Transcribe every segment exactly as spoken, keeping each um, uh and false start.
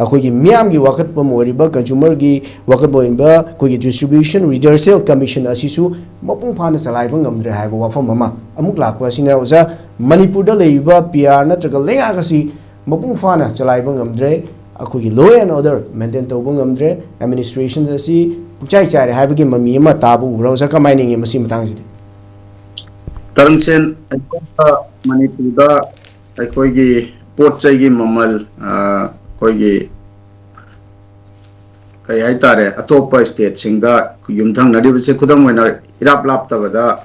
ꯑꯩꯈꯣꯏꯒꯤ ꯃꯤꯌꯥꯝꯒꯤ ꯋꯥꯀꯠꯐꯝ ꯑꯣꯏꯔꯤꯕ, ꯀꯟꯖꯨꯃꯔꯒꯤ ꯋꯥꯀꯠꯐꯝ ꯑꯣꯏꯔꯤꯕ ꯑꯩꯈꯣꯏꯒꯤ ꯗꯤꯁꯇ꯭ꯔꯤꯕ꯭ꯌꯨꯁꯟ ꯔꯤꯇꯦꯜ ꯁꯦꯜ ꯀꯃꯤꯁꯟ ꯑꯁꯤꯁꯨ ꯃꯄꯨꯡ ꯐꯥꯅ ꯆꯂꯥꯏꯕ ꯉꯝꯗ꯭ꯔꯦ ꯍꯥꯏꯕ ꯋꯥꯐꯝ ꯑꯃ ꯑꯃꯨꯛ ꯂꯥꯛꯄ ꯑꯁꯤꯅ, ꯑꯣꯖꯥ, ꯃꯅꯤꯄꯨꯔꯗ ꯂꯩꯔꯤꯕ ꯄꯤ ꯑꯥꯔ ꯅꯠꯇ꯭ꯔꯒ ꯂꯩꯉꯥꯛ ꯑꯁꯤ ꯃꯄꯨꯡ ꯐꯥꯅ ꯆꯂꯥꯏꯕ ꯉꯝꯗ꯭ꯔꯦ, ꯑꯩꯈꯣꯏꯒꯤ law and order maintain ꯇꯧꯕ ꯉꯝꯗ꯭ꯔꯦ, ꯑꯦꯗꯃꯤꯅꯤꯁꯇ꯭ꯔꯦꯁꯟ ꯑꯁꯤ ꯄꯨꯡꯆꯥꯏ ꯆꯥꯏꯔꯦ ꯍꯥꯏꯕꯒꯤ ꯃꯃꯤ ꯑꯃ ꯇꯥꯕ ꯎꯕ꯭ꯔꯥ? ꯑꯣꯖꯥ, ꯀꯃꯥꯏꯅ ꯌꯦꯡꯉꯤ ꯃꯁꯤꯒꯤ ꯃꯇꯥꯡꯁꯤꯗꯤ? ꯇꯔꯨꯡꯁꯦꯟ, ꯑꯩꯈꯣꯏꯅ ꯃꯅꯤꯄꯨꯔꯗ ꯑꯩꯈꯣꯏꯒꯤ ꯄꯣꯠ ꯆꯩꯒꯤ ꯃꯃꯜ, ꯑ, ꯑꯩꯈꯣꯏꯒꯤ ꯀꯩ ꯍꯥꯏꯇꯥꯔꯦ, ꯑꯇꯣꯞꯄ ꯁ꯭ꯇꯦꯠꯁꯤꯡꯗ ꯌꯨꯝꯊꯪꯅꯔꯤꯕꯁꯦ, ꯈꯨꯗꯝ ꯑꯣꯏꯅ ꯏꯔꯥꯞ ꯂꯥꯞꯇꯕꯗ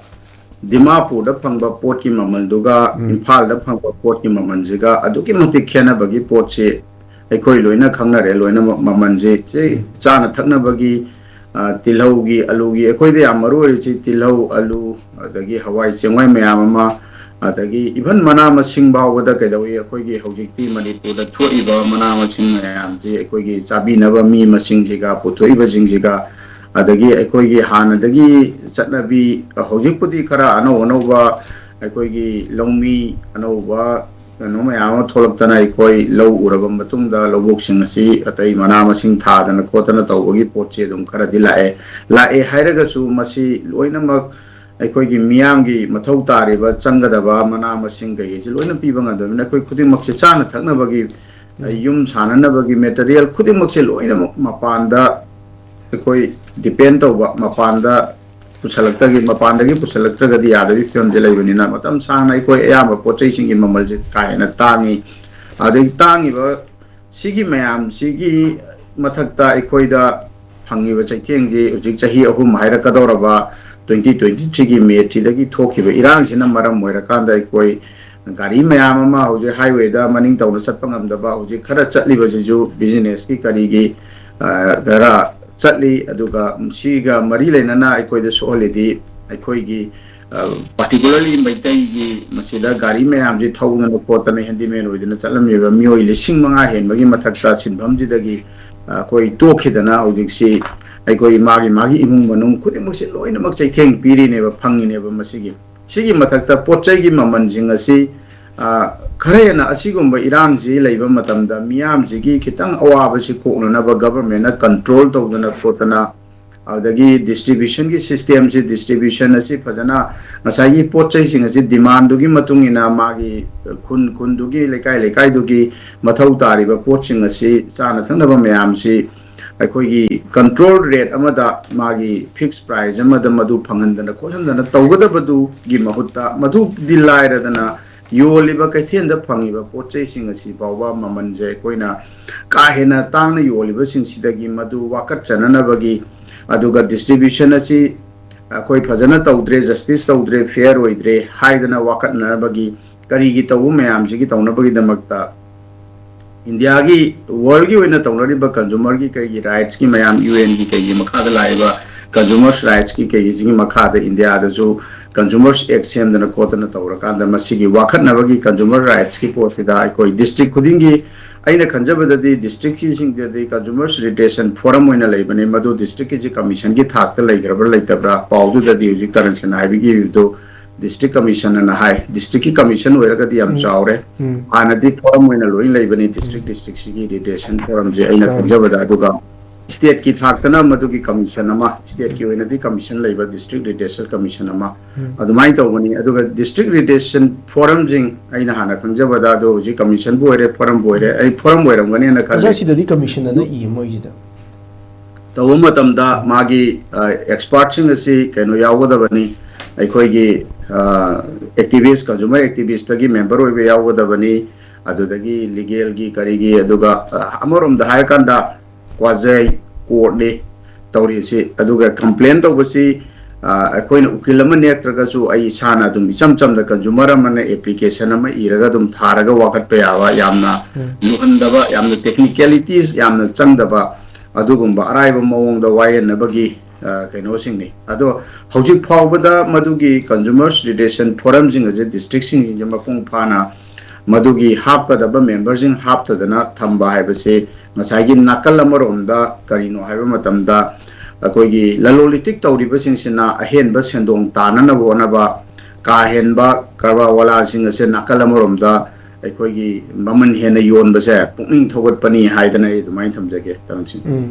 ꯗꯤꯃꯥꯄꯨꯔꯗ ꯐꯪꯕ ꯄꯣꯠꯀꯤ ꯃꯃꯜꯗꯨꯒ ꯎꯝ꯫ ꯏꯝꯐꯥꯜꯗ ꯐꯪꯕ ꯄꯣꯠꯀꯤ ꯃꯃꯜꯁꯤꯒ ꯑꯗꯨꯛꯀꯤ ꯃꯇꯤꯛ ꯈꯦꯠꯅꯕꯒꯤ ꯄꯣꯠꯁꯤ ꯑꯩꯈꯣꯏ ꯂꯣꯏꯅ ꯈꯪꯅꯔꯦ꯫ ꯂꯣꯏꯅꯃꯛ ꯃꯃꯜꯁꯤ, ꯁꯤ ꯎꯝ꯫ ꯆꯥꯅ ꯊꯛꯅꯕꯒꯤ, ꯑ, ꯇꯤꯜꯍꯧꯒꯤ, ꯑꯂꯨꯒꯤ, ꯑꯩꯈꯣꯏꯗ ꯌꯥꯝ ꯃꯔꯨ ꯑꯣꯏꯔꯤꯁꯤ ꯇꯤꯜꯍꯧ, ꯑꯂꯨ, ꯑꯗꯒꯤ ꯍꯋꯥꯏ ꯆꯦꯡꯋꯥꯏ ꯃꯌꯥꯝ ꯑꯃ, ꯑꯗꯒꯤ even ꯃꯅꯥ ꯃꯁꯤꯡ ꯐꯥꯎꯕꯗ ꯀꯩꯗꯧꯏ, ꯑꯩꯈꯣꯏꯒꯤ ꯍꯧꯖꯤꯛꯇꯤ ꯃꯅꯤꯄꯨꯔꯗ ꯊꯣꯛꯏꯕ ꯃꯅꯥ ꯃꯁꯤꯡ ꯃꯌꯥꯝꯁꯤ ꯑꯩꯈꯣꯏꯒꯤ ꯆꯥꯕꯤꯅꯕ ꯃꯤ ꯃꯁꯤꯡꯁꯤꯒ, ꯄꯨꯊꯣꯛꯏꯕꯁꯤꯡꯁꯤꯒ, ꯑꯗꯒꯤ ꯑꯩꯈꯣꯏꯒꯤ ꯍꯥꯟꯅꯗꯒꯤ ꯆꯠꯅꯕꯤ, ꯍꯧꯖꯤꯛꯄꯨꯗꯤ ꯈꯔ ꯑꯅꯧ ꯑꯅꯧꯕ ꯑꯩꯈꯣꯏꯒꯤ ꯂꯧꯃꯤ ꯑꯅꯧꯕ ꯀꯩꯅꯣ ꯃꯌꯥꯝ ꯑꯃ ꯊꯣꯛꯂꯛꯇꯅ, ꯑꯩꯈꯣꯏ ꯂꯧ ꯎꯔꯕ ꯃꯇꯨꯡꯗ ꯂꯧꯕꯨꯛꯁꯤꯡ ꯑꯁꯤ ꯑꯇꯩ ꯃꯅꯥ ꯃꯁꯤꯡ ꯊꯥꯗꯅ ꯈꯣꯠꯇꯅ ꯇꯧꯕꯒꯤ ꯄꯣꯠꯁꯤ ꯑꯗꯨꯝ ꯈꯔꯗꯤ ꯂꯥꯛꯑꯦ꯫ ꯂꯥꯛꯑꯦ ꯍꯥꯏꯔꯒꯁꯨ ꯃꯁꯤ ꯂꯣꯏꯅꯃꯛ ꯑꯩꯈꯣꯏꯒꯤ ꯃꯤꯌꯥꯝꯒꯤ ꯃꯊꯧ ꯇꯥꯔꯤꯕ ꯆꯪꯒꯗꯕ ꯃꯅꯥ ꯃꯁꯤꯡ ꯀꯩꯀꯩꯁꯤ ꯂꯣꯏꯅ ꯄꯤꯕ ꯉꯝꯗꯕꯅꯤꯅ, ꯑꯩꯈꯣꯏ ꯈꯨꯗꯤꯡꯃꯛꯁꯦ ꯆꯥꯅ ꯊꯛꯅꯕꯒꯤ, ꯎꯝ꯫ ꯌꯨꯝ ꯁꯥꯟꯅꯅꯕꯒꯤ ꯃꯦꯇꯔꯤꯌꯦꯜ ꯈꯨꯗꯤꯡꯃꯛꯁꯦ ꯂꯣꯏꯅꯃꯛ ꯃꯄꯥꯟꯗ ꯑꯩꯈꯣꯏ ꯗꯤꯄꯦꯟ ꯇꯧꯕ, ꯃꯄꯥꯟꯗ ꯄꯨꯁꯜꯂꯛꯇ꯭ꯔꯒꯗꯤ, ꯃꯄꯥꯟꯗꯒꯤ ꯄꯨꯁꯜꯂꯛꯇ꯭ꯔꯒꯗꯤ ꯌꯥꯗꯕꯒꯤ ꯐꯤꯕꯝꯁꯦ ꯂꯩꯕꯅꯤꯅ, ꯃꯇꯝ ꯁꯥꯡꯅ ꯑꯩꯈꯣꯏ ꯑꯌꯥꯝꯕ ꯄꯣꯠ ꯆꯩꯁꯤꯡꯒꯤ ꯃꯃꯜꯁꯦ ꯀꯥ ꯍꯦꯟꯅ ꯇꯥꯡꯉꯤ꯫ ꯑꯗꯒꯤ ꯇꯥꯡꯉꯤꯕ ꯁꯤꯒꯤ ꯃꯌꯥꯝꯁꯤꯒꯤ ꯃꯊꯛꯇ ꯑꯩꯈꯣꯏꯗ ꯐꯪꯉꯤꯕ ꯆꯩꯊꯦꯡꯁꯤ ꯍꯧꯖꯤꯛ ꯆꯍꯤ ꯑꯍꯨꯝ ꯍꯥꯏꯔꯛꯀꯗꯧꯔꯕ, twenty twenty-threeꯒꯤ ꯃꯦꯁꯤꯗꯒꯤ ꯊꯣꯛꯈꯤꯕ ꯏꯔꯥꯡꯁꯤꯅ ꯃꯔꯝ ꯑꯣꯏꯔꯀꯥꯟꯗ ꯑꯩꯈꯣꯏ ꯒꯥꯔꯤ ꯃꯌꯥꯝ ꯑꯃ ꯍꯧꯖꯤꯛ highwayꯗ ꯃꯅꯤꯡ ꯇꯧꯅ ꯆꯠꯄ ꯉꯝꯗꯕ, ꯍꯧꯖꯤꯛ ꯈꯔ ꯆꯠꯂꯤꯕꯁꯤꯁꯨ businessꯀꯤ ꯀꯔꯤꯒꯤ, ꯑ, ꯈꯔ ꯆꯠꯂꯤ꯫ ꯑꯗꯨꯒ ꯁꯤꯒ ꯃꯔꯤ ꯂꯩꯅꯅ ꯑꯩꯈꯣꯏꯗ ꯁꯣꯛꯍꯜꯂꯤꯗꯤ ꯑꯩꯈꯣꯏꯒꯤ, ꯑ, particularly ꯃꯩꯇꯩꯒꯤ ꯃꯁꯤꯗ ꯒꯥꯔꯤ ꯃꯌꯥꯝꯁꯤ ꯊꯧꯗꯅ ꯈꯣꯠꯇꯅ handyman ꯑꯣꯏꯗꯅ ꯆꯠꯂꯝꯃꯤꯕ ꯃꯤꯑꯣꯏ ꯂꯤꯁꯤꯡ ꯃꯉꯥ ꯍꯦꯟꯕꯒꯤ ꯃꯊꯛꯇ ꯁꯤꯟꯐꯝꯁꯤꯗꯒꯤ, ꯑ, ꯑꯩꯈꯣꯏ ꯇꯣꯛꯈꯤꯗꯅ ꯍꯧꯖꯤꯛꯁꯤ ꯑꯩꯈꯣꯏ ꯃꯥꯒꯤ ꯃꯥꯒꯤ ꯏꯃꯨꯡ ꯃꯅꯨꯡ ꯈꯨꯗꯤꯡꯃꯛꯁꯦ ꯂꯣꯏꯅꯃꯛ ꯆꯩꯊꯦꯡ ꯄꯤꯔꯤꯅꯦꯕ, ꯐꯪꯉꯤꯅꯦꯕ꯫ ꯃꯁꯤꯒꯤ, ꯁꯤꯒꯤ ꯃꯊꯛꯇ ꯄꯣꯠ ꯆꯩꯒꯤ ꯃꯃꯜꯁꯤꯡ ꯑꯁꯤ, ꯑ, ꯈꯔ ꯍꯦꯟꯅ ꯑꯁꯤꯒꯨꯝꯕ ꯏꯔꯥꯡꯁꯤ ꯂꯩꯕ ꯃꯇꯝꯗ ꯃꯤꯌꯥꯝꯁꯤꯒꯤ ꯈꯤꯇꯪ ꯑꯋꯥꯕꯁꯤ ꯀꯣꯛꯅꯅꯕ ꯒꯕꯔꯃꯦꯟꯅ ꯀꯟꯇ꯭ꯔꯣꯜ ꯇꯧꯗꯅ ꯈꯣꯠꯇꯅ, ꯑꯗꯒꯤ ꯗꯤꯁꯇ꯭ꯔꯤꯕ꯭ꯌꯨꯁꯟꯒꯤ ꯁꯤꯁꯇꯦꯝꯁꯤ, ꯗꯤꯁꯇ꯭ꯔꯤꯕ꯭ꯌꯨꯁꯟ ꯑꯁꯤ ꯐꯖꯅ, ꯉꯁꯥꯏꯒꯤ ꯄꯣꯠ ꯆꯩꯁꯤꯡ ꯑꯁꯤ ꯗꯤꯃꯥꯟꯗꯨꯒꯤ ꯃꯇꯨꯡ ꯏꯟꯅ ꯃꯥꯒꯤ ꯈꯨꯟ ꯈꯨꯟꯗꯨꯒꯤ, ꯂꯩꯀꯥꯏ ꯂꯩꯀꯥꯏꯗꯨꯒꯤ ꯃꯊꯧ ꯇꯥꯔꯤꯕ ꯄꯣꯠꯁꯤꯡ ꯑꯁꯤ, ꯆꯥꯅ ꯊꯛꯅꯕ ꯃꯌꯥꯝꯁꯤ ꯑꯩꯈꯣꯏꯒꯤ ꯀꯟꯇ꯭ꯔꯣꯜ ꯔꯦꯠ ꯑꯃꯗ, ꯃꯥꯒꯤ ꯐꯤꯛꯁ ꯄ꯭ꯔꯥꯏꯁ ꯑꯃꯗ ꯃꯗꯨ ꯐꯪꯍꯟꯗꯅ ꯈꯣꯠꯍꯟꯗꯅ ꯇꯧꯒꯗꯕꯗꯨꯒꯤ ꯃꯍꯨꯠꯇ, ꯃꯗꯨꯗꯤ ꯂꯥꯏꯔꯗꯅ ꯌꯣꯜꯂꯤꯕ ꯀꯩꯊꯦꯜꯗ ꯐꯪꯉꯤꯕ ꯄꯣꯠ ꯆꯩꯁꯤꯡ ꯑꯁꯤ ꯐꯥꯎꯕ ꯃꯃꯜꯁꯦ ꯑꯩꯈꯣꯏꯅ ꯀꯥ ꯍꯦꯟꯅ ꯇꯥꯡꯅ ꯌꯣꯜꯂꯤꯕꯁꯤꯡꯁꯤꯗꯒꯤ ꯃꯗꯨ ꯋꯥꯀꯠꯆꯅꯅꯕꯒꯤ, ꯑꯗꯨꯒ ꯗꯤꯁꯇ꯭ꯔꯤꯕ꯭ꯌꯨꯁꯟ ꯑꯁꯤ ꯑꯩꯈꯣꯏ ꯐꯖꯅ ꯇꯧꯗ꯭ꯔꯦ, ꯖꯁꯇꯤꯁ ꯇꯧꯗ꯭ꯔꯦ, ꯐꯤꯌꯔ ꯑꯣꯏꯗ꯭ꯔꯦ ꯍꯥꯏꯗꯅ ꯋꯥꯀꯠꯅꯅꯕꯒꯤ, ꯀꯔꯤꯒꯤ ꯇꯧꯕ ꯃꯌꯥꯝꯁꯤꯒꯤ ꯇꯧꯅꯕꯒꯤꯗꯃꯛꯇ ꯏꯟꯗꯤꯌꯥꯒꯤ, ꯋꯥꯔꯜꯒꯤ ꯑꯣꯏꯅ ꯇꯧꯅꯔꯤꯕ ꯀꯟꯖꯨꯃꯔꯒꯤ ꯀꯩꯒꯤ ꯔꯥꯏꯠꯁꯀꯤ ꯃꯌꯥꯝ, ꯌꯨ ꯑꯦꯟꯒꯤ ꯀꯩꯒꯤ ꯃꯈꯥꯗ ꯂꯥꯛꯏꯕ ꯀꯟꯖꯨꯃꯔꯁ ꯔꯥꯏꯠꯁꯀꯤ ꯀꯩꯒꯤꯁꯤꯒꯤ ꯃꯈꯥꯗ ꯏꯟꯗꯤꯌꯥꯗꯁꯨ ꯀꯟꯖꯨꯃꯔꯁ ꯑꯦꯛ ꯁꯦꯝꯗꯅ ꯈꯣꯠꯇꯅ ꯇꯧꯔꯀꯥꯟꯗ ꯃꯁꯤꯒꯤ ꯋꯥꯀꯠꯅꯕꯒꯤ, ꯀꯟꯖꯨꯃꯔ ꯔꯥꯏꯠꯁꯀꯤ ꯄꯣꯠꯁꯤꯗ ꯑꯩꯈꯣꯏ ꯗꯤꯁꯇ꯭ꯔꯤꯛ ꯈꯨꯗꯤꯡꯒꯤ, ꯑꯩꯅ ꯈꯟꯖꯕꯗꯗꯤ ꯗꯤꯁꯇ꯭ꯔꯤꯛꯀꯤꯁꯤꯡꯗꯗꯤ ꯀꯟꯖꯨꯃꯔꯁ ꯔꯤꯂꯦꯁꯟ ꯐꯣꯔꯝ ꯑꯣꯏꯅ ꯂꯩꯕꯅꯤ, ꯃꯗꯨ ꯗꯤꯁꯇ꯭ꯔꯤꯛꯀꯤꯁꯤ ꯀꯃꯤꯁꯟꯒꯤ ꯊꯥꯛꯇ ꯂꯩꯈ꯭ꯔꯕ꯭ꯔꯥ ꯂꯩꯇꯕ꯭ꯔꯥ ꯄꯥꯎꯗꯨꯗꯗꯤ ꯍꯧꯖꯤꯛ ꯀꯔꯟꯁꯟ ꯍꯥꯏꯕꯤꯈꯤꯕꯗꯨ ꯗꯤꯁꯇ꯭ꯔꯤꯛ ꯀꯃꯤꯁꯟ ꯑꯅ ꯍꯥꯏ꯫ ꯗꯤꯁꯇ꯭ꯔꯤꯛꯀꯤ ꯀꯃꯤꯁꯟ ꯑꯣꯏꯔꯒꯗꯤ ꯌꯥꯝ ꯎꯝ꯫ ꯆꯥꯎꯔꯦ꯫ ꯎꯝ꯫ ꯍꯥꯟꯅꯗꯤ ꯐꯣꯔꯝ ꯑꯣꯏꯅ ꯂꯣꯏ ꯂꯩꯕꯅꯤ, ꯗꯤꯁꯇ꯭ꯔꯤꯛ ꯎꯝ꯫ ꯗꯤꯁꯇ꯭ꯔꯤꯛꯁꯤꯒꯤ ꯔꯤꯂꯦꯁꯟ ꯐꯣꯔꯝꯁꯦ ꯑꯩꯅ ꯑꯥ꯫ ꯈꯪꯖꯕꯗ꯫ ꯑꯗꯨꯒ ꯁ꯭ꯇꯦꯠꯀꯤ ꯊꯥꯛꯇꯅ ꯃꯗꯨꯒꯤ ꯀꯃꯤꯁꯟ ꯑꯃ, ꯁ꯭ꯇꯦꯠꯀꯤ ꯎꯝ꯫ ꯑꯣꯏꯅꯗꯤ ꯀꯃꯤꯁꯟ ꯂꯩꯕ, ꯗꯤꯁꯇ꯭ꯔꯤꯛ ꯔꯤꯂꯦꯁꯟ ꯀꯃꯤꯁꯟ ꯑꯃ, ꯎꯝ꯫ ꯑꯗꯨꯃꯥꯏꯅ ꯇꯧꯕꯅꯤ꯫ ꯑꯗꯨꯒ ꯗꯤꯁꯇ꯭ꯔꯤꯛ ꯔꯤꯂꯦꯁꯟ ꯐꯣꯔꯝꯁꯤꯡ ꯑꯩꯅ ꯍꯥꯟꯅ ꯈꯪꯖꯕꯗ, ꯑꯗꯣ ꯍꯧꯖꯤꯛ ꯀꯃꯤꯁꯟꯕꯨ ꯑꯣꯏꯔꯦ, ꯐꯣꯔꯝꯕꯨ ꯑꯣꯏꯔꯦ, ꯎꯝ꯫ ꯑꯩ ꯐꯣꯔꯝ ꯑꯣꯏꯔꯝꯒꯅꯦꯅ ꯈꯜꯂꯤ꯫ ꯑꯣꯖꯥ, ꯁꯤꯗꯗꯤ ꯀꯃꯤꯁꯟ ꯑꯅ ꯏꯌꯦ ꯃꯣꯏꯒꯤꯗ꯫ ꯇꯧꯕ ꯃꯇꯝꯗ ꯎꯝ꯫ ꯃꯥꯒꯤ, ꯑ, ꯑꯦꯛꯁꯄꯥꯔꯠꯁꯤꯡ ꯑꯁꯤ ꯀꯩꯅꯣ ꯌꯥꯎꯒꯗꯕꯅꯤ, ꯑꯩꯈꯣꯏꯒꯤ, ꯑ, ꯑꯦꯛꯇꯤꯚꯤꯁ, ꯀꯟꯖꯨꯃꯔ ꯑꯦꯛꯇꯤꯚꯤꯁꯇꯒꯤ ꯃꯦꯝꯕꯔ ꯑꯣꯏꯕ ꯌꯥꯎꯒꯗꯕꯅꯤ, ꯑꯗꯨꯗꯒꯤ ꯂꯤꯒꯦꯜꯒꯤ ꯀꯔꯤꯒꯤ, ꯑꯗꯨꯒ, ꯑ, ꯑꯃꯔꯣꯝꯗ ꯍꯥꯏꯔꯀꯥꯟꯗ ꯋꯥꯖꯩ, ꯀꯣꯔꯠꯅꯤ ꯇꯧꯔꯤꯁꯤ꯫ ꯑꯗꯨꯒ ꯀꯝꯄ꯭ꯂꯦꯟ ꯇꯧꯕꯁꯤ, ꯑ, ꯑꯩꯈꯣꯏꯅ ꯎꯀꯤꯜ ꯑꯃ ꯅꯦꯛꯇ꯭ꯔꯒꯁꯨ ꯑꯩ ꯏꯁꯥꯅ ꯑꯗꯨꯝ ꯏꯆꯝ ꯆꯝꯅ ꯀꯟꯖꯨꯃꯔ ꯑꯃꯅ ꯑꯦꯄ꯭ꯂꯤꯀꯦꯁꯟ ꯑꯃ ꯏꯔꯒ ꯑꯗꯨꯝ ꯊꯥꯔꯒ ꯋꯥꯀꯠꯄ ꯌꯥꯕ, ꯌꯥꯝꯅ ꯎꯝ꯫ ꯂꯨꯍꯟꯗꯕ, ꯌꯥꯝꯅ ꯇꯦꯛꯅꯤꯀꯦꯂꯤꯇꯤꯁ ꯌꯥꯝꯅ ꯆꯪꯗꯕ, ꯑꯗꯨꯒꯨꯝꯕ ꯑꯔꯥꯏꯕ ꯃꯑꯣꯡꯗ ꯋꯥꯌꯦꯟꯅꯕꯒꯤ, ꯑ, ꯀꯩꯅꯣꯁꯤꯡꯅꯤ꯫ ꯑꯗꯣ ꯍꯧꯖꯤꯛ ꯐꯥꯎꯕꯗ ꯃꯗꯨꯒꯤ ꯀꯟꯖꯨꯃꯔꯁ ꯔꯤꯂꯦꯁꯟ ꯐꯣꯔꯝꯁꯤꯡ ꯑꯁꯦ ꯗꯤꯁꯇ꯭ꯔꯤꯛꯁꯤꯡꯁꯤꯡꯁꯦ ꯃꯄꯨꯡ ꯐꯥꯅ ꯃꯗꯨꯒꯤ ꯍꯥꯞꯀꯗꯕ ꯃꯦꯝꯕꯔꯁꯤꯡ ꯍꯥꯞꯇꯗꯅ ꯊꯝꯕ ꯍꯥꯏꯕꯁꯤ ꯉꯁꯥꯏꯒꯤ ꯅꯥꯀꯜ ꯑꯃꯔꯣꯝꯗ ꯀꯔꯤꯅꯣ ꯍꯥꯏꯕ ꯃꯇꯝꯗ, ꯑꯩꯈꯣꯏꯒꯤ ꯂꯂꯣꯟ ꯏꯇꯤꯛ ꯇꯧꯔꯤꯕꯁꯤꯡꯁꯤꯅ ꯑꯍꯦꯟꯕ ꯁꯦꯟꯗꯣꯡ ꯇꯥꯅꯅꯕ ꯍꯣꯠꯅꯕ, ꯀꯥ ꯍꯦꯟꯕ ꯀꯔꯕꯥꯔ ꯋꯥꯂꯥꯁꯤꯡ ꯑꯁꯦ ꯅꯥꯀꯜ ꯑꯃꯔꯣꯝꯗ ꯑꯩꯈꯣꯏꯒꯤ ꯃꯃꯜ ꯍꯦꯟꯅ ꯌꯣꯟꯕꯁꯦ ꯄꯨꯛꯅꯤꯡ ꯊꯧꯒꯠꯄꯅꯤ ꯍꯥꯏꯗꯅ ꯑꯩ ꯑꯗꯨꯃꯥꯏꯅ ꯊꯝꯖꯒꯦ, ꯇꯔꯟ ꯁꯤꯡ꯫ ꯎꯝ,